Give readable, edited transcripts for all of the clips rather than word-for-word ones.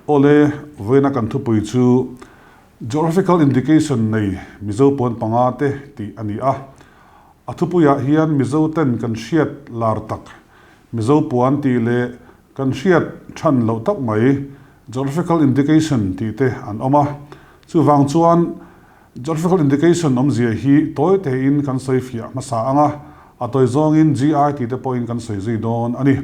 Awle, vawiina kan thupui chu Geographical Indication nei Mizo puan panga te tih a ni a. A thupuiah hian Mizo ten kan hriat lar tak Mizo puan tih leh kan hriat than loh tak mai Geographical Indication tih te an awm a. Chuvang chuan Geographical Indication awmzia hi tawi tein kan sawi fiah hmasa ang a, a tawi zawngin GI tih te pawhin kan sawi zui dawn a ni.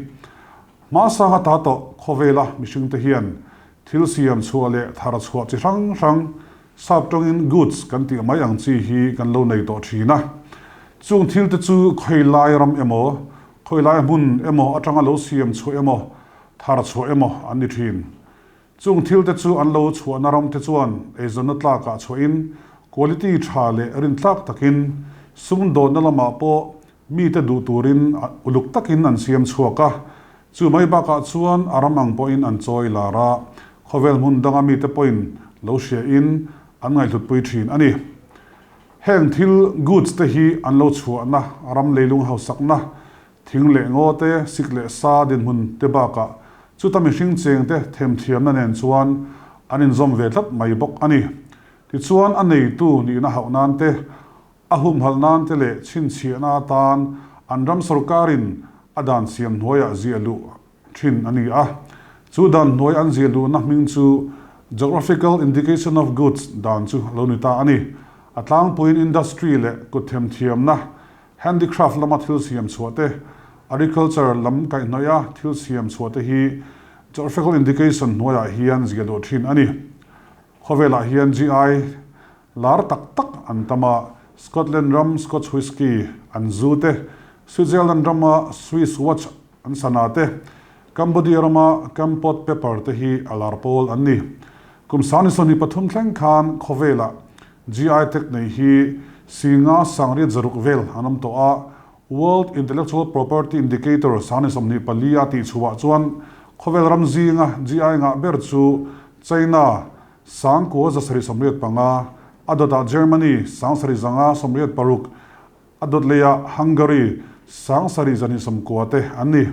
Hmasanga ta tawh khawvela mihringte hian thil siam chhuah leh thar chhuah chi hrang hrang, sap tawngin goods kan tih mai ang chi hi kan lo nei tawh thin a. Chung thilte chu khawilai ram emaw, khawilai hmun emaw atanga lo siam chhuah emaw, thar chhuah emaw an ni thin. Chung thilte chu an lo chhuahna ramte chuan eizawnna tlakah chhuahin quality tha leh rintlak takin sumdawnna lamah pawh mite duh turin uluk takin an siam chhuak a. Chu mai bakah chuan a ram ang pawhin an chawi lar a, khawvel hmun danga mite pawhin lo hriain an ngaihhlutpui thin a ni. Heng thil goods te hi an lo chhuahna ram leilung hausakna Thing leh ngaw te, sik leh sa dinhmun te bakah chuta mihring cheng te themthiamna nen chuan an inzawm ve tlat mai bawk a ni. Tichuan a neitu nihna hauh nan te, a humhalh nan te leh chhinchhiahna atan an ram sorkarin a dan siam hnuaiah ziah luh thin a ni a. Chu dan hnuai an ziah luhna hming chu Geographical Indication of Goods dan chu a lo ni ta a ni. A tlangpuiin industry leh kut themthiamna Handicraft lama thil siam chhuah te, Agriculture lam kaihhnawih a thil siam chhuah te hi Geographical Indication hnuaiah hian ziah duh thin a ni. Khawvelah hian GI lar tak tak an tam a, Scotland ram Scotch Whisky an zu te, Switzerland rama Swiss Watch an sana te, Cambodia rama Kampot Pepper te hi a lar pawl an ni. Kum 2023 thleng khan khawvelah GI tag nei hi Singa sangriat zaruk vel an awm tawh a, World Intellectual Property Indicator 2024 a tih chhuah chuan khawvel ram zinga GI ngah ber chu China 9,785, a dawtah Germany 7,186, a dawt leiah Hungary 7,290 te an ni.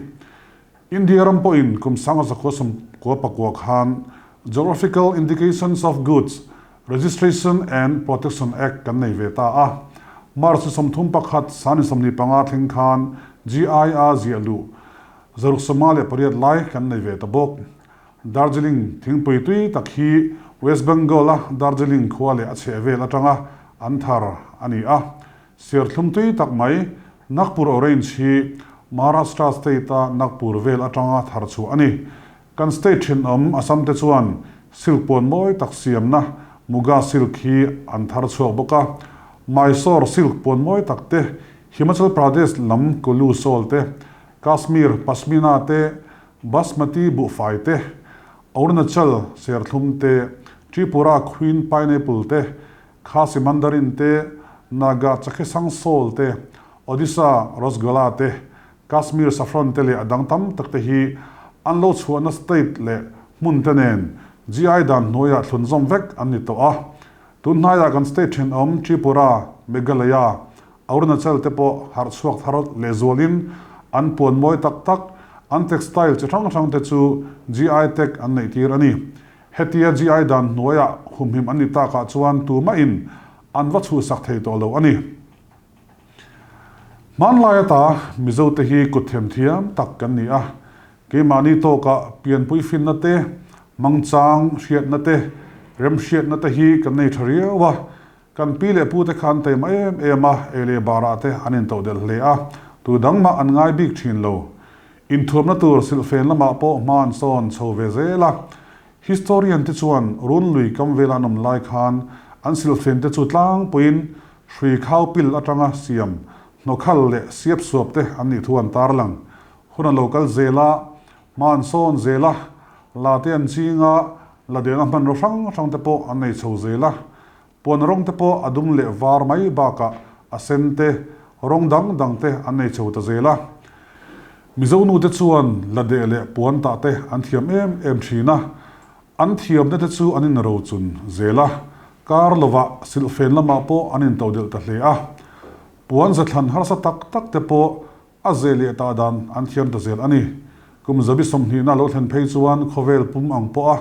India ram pawhin kum 1999 khan Geographical Indications of Goods, Registration and Protection Act kan nei ve ta a. March 31, 2025 thleng khan GI-a ziah luh 658 lai kan nei ve ta bawk. Darjeeling thingpui tui tak hi West Bengal-a Darjeeling khua leh a chhehvel atanga an thar a ni a. Serthlum tui tak mai Nagpur Orange hi Maharashtra state-a Nagpur vel atanga thar chhuah a ni. Kan state thenawm Assam te chuan silk puan mawi tak siamna Muga silk hi an thar chhuak bawk a. Mysore silk puan mawi tak te, Himachal Pradesh lam Kullu shawl te, Kashmir pashmina te, Basmati buhfai te, Arunachal serthlum te, Tripura queen pineapple te, Khasi Mandarin te, Naga Chakhesang Shawl te, Odisha Rasgulla te, Kashmir Saffron te leh a dang tam tak te hi an lo chhuahna state leh hmun te nen GI dan hnuaiah thlunzawm vek an ni tawh a. Tun hnaiah kan state thenawm Tripura, Meghalaya, Arunachal te pawh harh chhuak thar lehzualin an puan mawi tak tak, an textile chi hrang hrang te chu GI tag an neih tir a ni. Hetia GI dan hnuaiah humhim an ni takah chuan tumahin an va chhuhsak thei tawh lo a ni. Hmanlai ata Mizote hi kut themthiam tak kan ni a, keimahni tawkah pianpui finna te, mangchang hriatna te, remhriatna te hi kan nei tha riau a, kan pi leh pute kha an taima em em a, ei leh barah te an intodelh hle a, tu dang mah an ngai bik thin lo. Inthuamna tur silhfen lamah pawh hma an sawn chho ve zel a. Historian te chuan run lui kam vela an awm lai khan an silhfen te chu tlangpuiin hrui khau pil atanga siam hnawkhal leh siap suap te an nih thu an tarlang. Hun a lo kal zel a, hma an sawn zel a, la te an ching a, la dehna hmanraw hrang hrang te pawh an nei chho zel a. Puan rawng te pawh a dum leh var mai bakah a sen te, rawng dang dang te an nei chho ta zel a. Mizo nu te chuan la deh leh puan tah te an thiam em em thin a, an thiamna te chu an inrochun zel a, kar lovah silhfen lamah pawh an intodelh ta hle a. Puan zathlan harsa tak tak te pawh A zeh leh tah dan an thiam ta zel a ni. Kum zabi sawmhnihna lo thlen phei chuan khawvel pum ang pawh a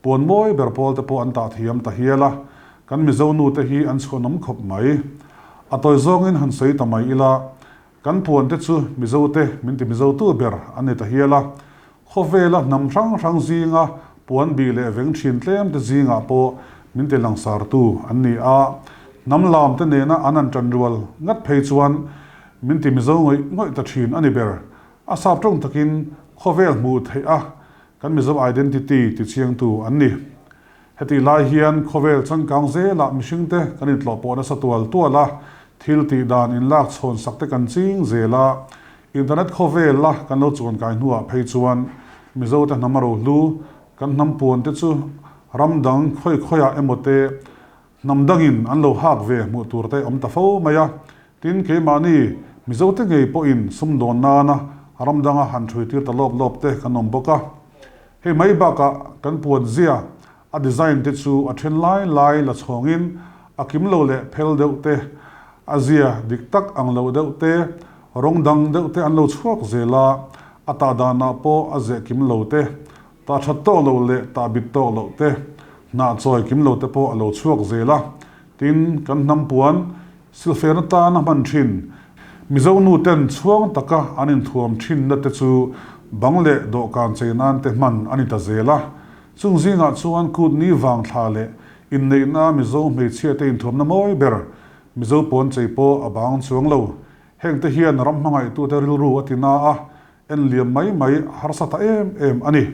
Puan mawi ber pawl te pawh an tah thiam ta hial a, kan Mizo nu te hi an chhuanawm khawp mai. A tawi zawngin han sawi ta mai ila, kan puan te chu Mizo te min ti Mizo tu ber an ni ta hial a. Khawvela hnam hrang hrang zinga puan bih leh veng thin tlem te zingah pawh min ti langsar tu an ni a. Hnam lam te nena an han tan rual ngat phei chuan min ti Mizo ngawih ngawih ta thin a ni ber. A sap tawng takin khawvel hmuh theih a kan Mizo identity ti chiangtu an ni. Hetih lai hian khawvel changkang zelah mihringte kan intlawh pawh nasa tual tual a, thil tih dan inlak chhawn sak te kan ching zel a, internet khawvel la kan lo chuan kai hnuah phei chuan Mizote hnam a rohlu, kan hnam puan te chu ram dang khawi khawiah emaw te hnam dangin an lo hak ve hmuh tur te awm ta fo mai a, tin keimahni Mizote ngei pawhin sumdawn nana ram danga han ṭhui tir ta lawp lawp te kan awm bawk a. Hei mai bakah kan puan zia a design te chu a then lai lai la chhawngin a kim lo leh phel deuh te, a zia dik tak ang lo deuh te, rawng dang deuh te an lo chhuak zel a, a tah danah pawh a zeh kim lo te, tah that tawk loh leh tah bit tawk loh te, hnah chawi kim lo te pawh a lo chhuak zel a. Tin, kan hnam puan silfen atana hman thin Mizo nu ten chhuang taka an inthuam thinna te chu bang leh dawhkan chei nan te hman a ni ta zel a. Chung zingah chuan kut ni vang thla leh inneihna Mizo hmeichhia te inthuamna mawi ber Mizo pawn chei pawh a bang chuang lo. Heng te hian ram hmangaihtute rilru a ti na a, en liam mai mai a harsa ta em em a ni.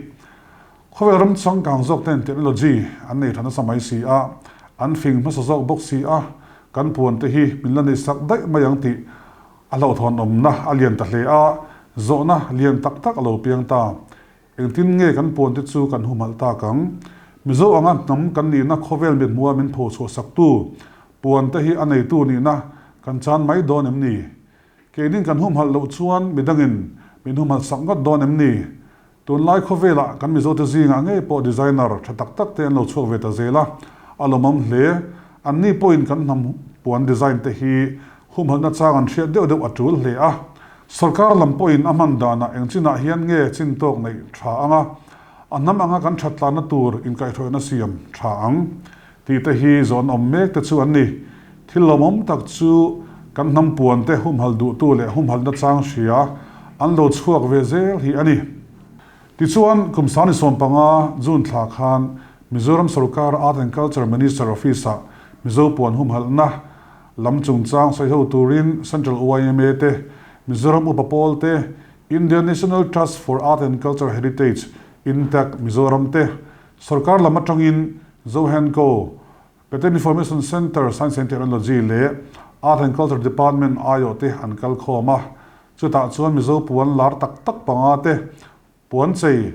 Khawvel ram changkang zawk ten technology an nei tha nasa mai si a, an fing hmasa zawk bawk si a, kan puan te hi min la neihsak daih mai ang tih a hlauhthawn awmna a lian ta hle a, zawhna lian tak tak a lo piang ta. Engtin nge kan puan te chu kan humhalh tak ang? Mizo anga hnam kan nihna khawvel mithmuha min pho chhuah saktu puan te hi a neitu nihna kan chan mai dawn em ni? Keinin kan humhalh loh chuan midangin min humhalh sak ngawt dawn em ni? Tunlai khawvelah kan Mizote zingah ngei pawh designer tha tak tak te an lo chhuak ve ta zel a, a lawmawm hle. Anni pawhin kan hnam puan design te hi humhalhna chang an hriat deuh deuh a tul hle a. Sorkar lam pawhin a hman danah eng chinah hian nge chin tawk neih tha ang a, a hnam anga kan that tlanna tur inkaihhruaina siam tha ang tih te hi zawn awm mek te chu an ni. Thil lawmawm tak chu kan hnam puan te humhalh duhtu leh humhalhna chang hria an lo chhuak ve zel hi a ni. Tichuan, kum 25 June thla khan Mizoram Sorkar Art and Culture Minister Office-ah Mizo puan humhalhna lam chungchang sawiho turin Central yma te, Mizoram Upa Pawl te, Indian National Trust for Art and Culture Heritage, INTACH, Mizoram te, Sorkar lam atangin Zohenco, Patent Information Centre, Science and Technology leh Art and Culture Department aiawh te an kal khawm a. Chutah chuan Mizo puan lar tak tak panga te, puan chei,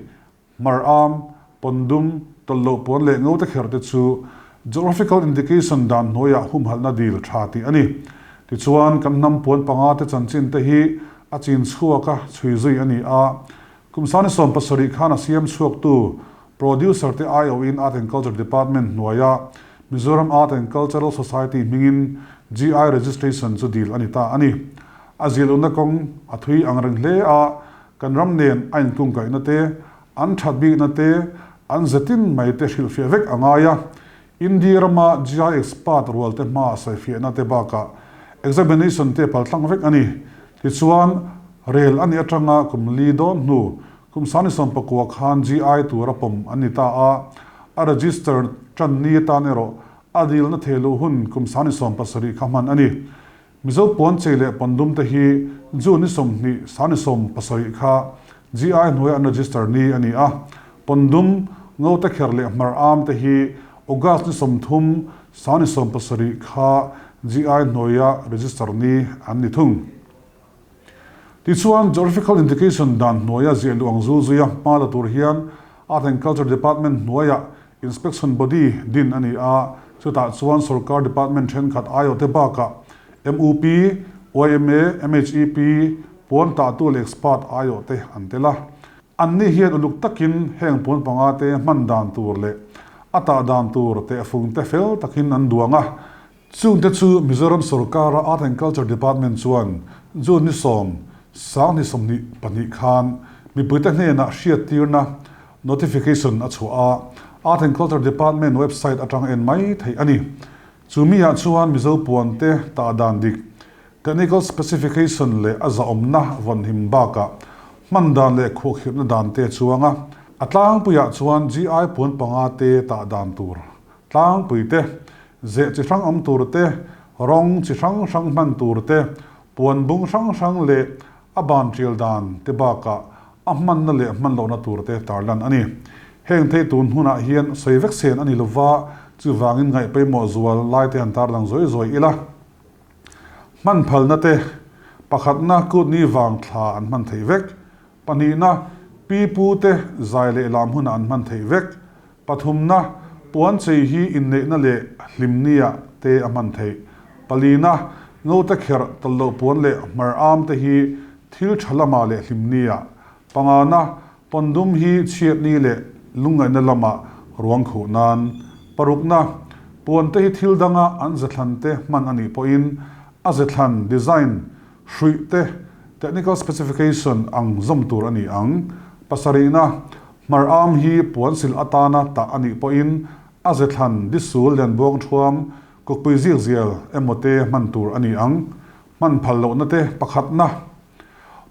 hmar am, pawn dum, tawlh loh puan leh ngo te kher te chu Geographical Indication dan hnuaiah humhalhna dil tha tih a ni. Tichuan, kan hnam puan panga te chanchin te hi a chin chhuak a, chhui zui a ni a. Kum 17 khan a siam chhuaktu Producer te aiawhin Art and Culture Department hnuaia Mizoram Art and Cultural Society hmingin GI Registration chu dil a ni ta a ni. A zilhna kawng a thui ang reng hle a, kan ram nen a inkungkaihna te, an that bikna te, an zetin mai te hrilhfiah vek a ngai a. India rama GI expert rual te hmaa sawifiahna te bakah examination te paltlang vek a ni. Tichuan, rel a nih atanga kum li dawn hnu Kum 39 khan GI tura pawm an ni ta a, a register tan ni atan erawh a dilna thei luh hun kum 77 kha hman a ni. Mizo puan chei leh pawndum te hi June ni 20 77 kha GI hnuaia an register ni a ni a, pawndum, ngote kher leh hmar am te hi August ni 30 70 kha GI hnuaia register ni an ni thung. Tichuan, Geographical Indication dan hnuaia ziah luh ang zul zuia hma la tur hian Art and Culture Department hnuaiah Inspection Body din a ni a, chutah chuan sorkar department thenkhat aiawhte bakah mup, yma, MHEP, puan tahtu leh expert aiawhte an tel a. Anni hian uluk takin heng puan panga te hman dan tur leh a tah dan tur tehfung te fel takin an duang a, Chungte chu Mizoram sorkara Art and Culture Department chuan June ni 10, 2022 khan mipuite hnenah hriattirna, notification, a chhuah a. Art and Culture Department website atang en mai theih a ni. Chu miah chuan Mizo puan te tah dan dik, technical specification leh a zahawmna vawnhim bakah hman dan leh khuahkhirhna dan te a chuang a. A tlangpuiah chuan GI puan panga te tah dan tur tlangpui te, zeh chi hrang awm tur te, rawng chi hrang hrang hman tur te, puan bung hrang hrang leh a ban tial dan te bakah a hmanna leh hman lohna tur te tarlan a ni. Heng thei tun hunah hian sawi vek sen a ni lova, chuvangin ngaih pawimawh zual lai te han tarlang zawi zawi ila. Hman phalna te, pakhatna kutni vang thla an hman theih vek, pahnihna pi pu te zai leh lam hunah an hman theih vek, Pathumna, puan chei hi inneihna leh hlimnia te a hman theih. Palina, ngote kherh tawlh loh puan leh hmar am te hi thil tha lamah leh hlimnia. Pangana, pawndum hi chhiatni leh lungngaihna lamah ruang khuh nan. Parukna, puan te hi thil danga an zethlan te hman a nih pawhin a zethlan, design, hruih te, technical specification, ang zawm tur a ni ang. Pasarihna, Hmar am hi puan sil atana tah a nih pawhin a zethlan disul lianbuang thuam kukpui zik zial emaw te hman tur a ni ang. Hman phal lohna te pakhatna.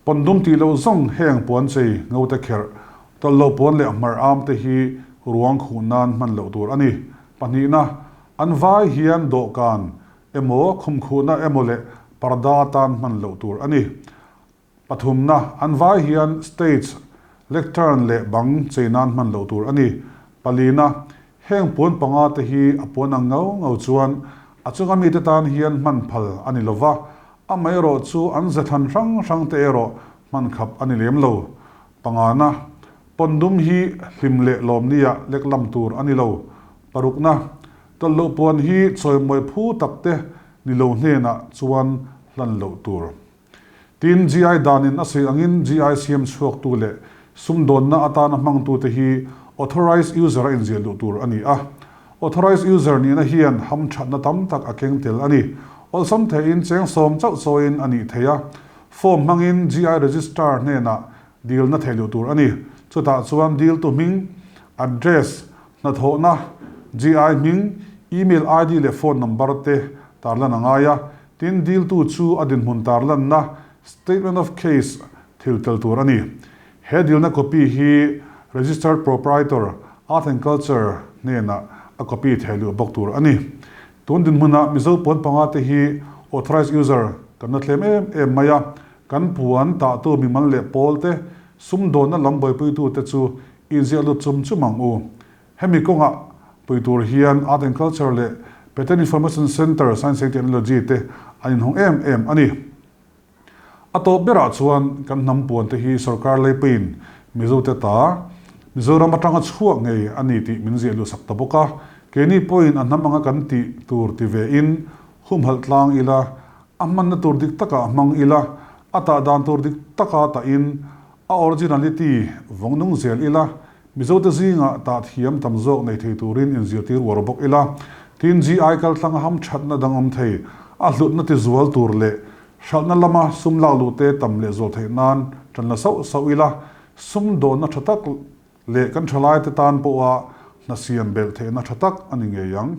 Pawndum tih loh zawng heng puan chei ngote kherh tawlh loh puan leh hmar am te hi ruang khuh nan hman loh tur a ni. Pahnihna, an vai hian dawhkan emaw khumkhuhna emaw leh parda atan hman loh tur a ni. Pathumna, an vai hian stage, lectern leh bang chei nan hman loh tur a ni. Palina, heng puan panga te hi a puan ang ngau ngau chuan a chunga mite tan hian hman phal a ni lova, amaherawh chu an zethlan hrang hrang te erawh hman khap a ni lem lo. Pangana, pawndum hi hlim leh lawmnia lek lam tur a ni lo. Parukna, tawlh loh puan hi chawimawi phu tak te ni lo hnenah chuan hlan loh tur. Tin, GI danin a sawi angin GI siam chhuaktu leh sumdawnna atana hmangtute hi Authorized User a inziah luh tur a ni a. Authorized User nihna hian hamthatna tam tak a keng tel a ni. Awlsam theihin cheng sawm chauh chawiin a nih thei a. Form hmangin GI Registrar hnenah dilna theih luh tur a ni. Chutah chuan diltu hming, address, hnathawhna, GI hming, email ID leh phone number te tarlan a ngai a. Tin, diltu chu a dinhmun tarlanna, Statement of Case, thil tel tur a ni. He dilna copy hi Registered Proprietor, Art and Culture hnenah a copy theh luh bawk tur a ni. Tun dinhmunah Mizo puan panga te hi Authorized User kan la tlem em em mai a, kan puan tahtu mimal leh pawl te, sumdawnna lam buaipuitute chu inziah lut chum chum ang u. Hemi kawngah pui tur hian Art and Culture leh Patent Information Centre, Science and Technology te an inhawng em em a ni. A tawp berah chuan kan hnam puan te hi sorkar leipuiin Mizote ta, Mizoram atanga chhuak ngei a ni tih min ziah luhsak ta bawk a, keini pawhin a hnam anga kan tih tur ti vein humhalh tlang ila, a hmanna tur dik takah hmang ila, a tah dan tur dik taka tahin a originality vawng nung zel ila, Mizote zingah tah thiam tam zawk nei thei turin inzirtir uar bawk ila, tin GI kaltlanga hamthatna dang awm thei, a hlutna tizual tur leh hralhna lama sum lak luhte tam leh zual theih nan tan la sauh sauh ila, sumdawnna tha tak leh kan thalaite tan pawha hna siam belh theihna tha tak a ni ngei ang.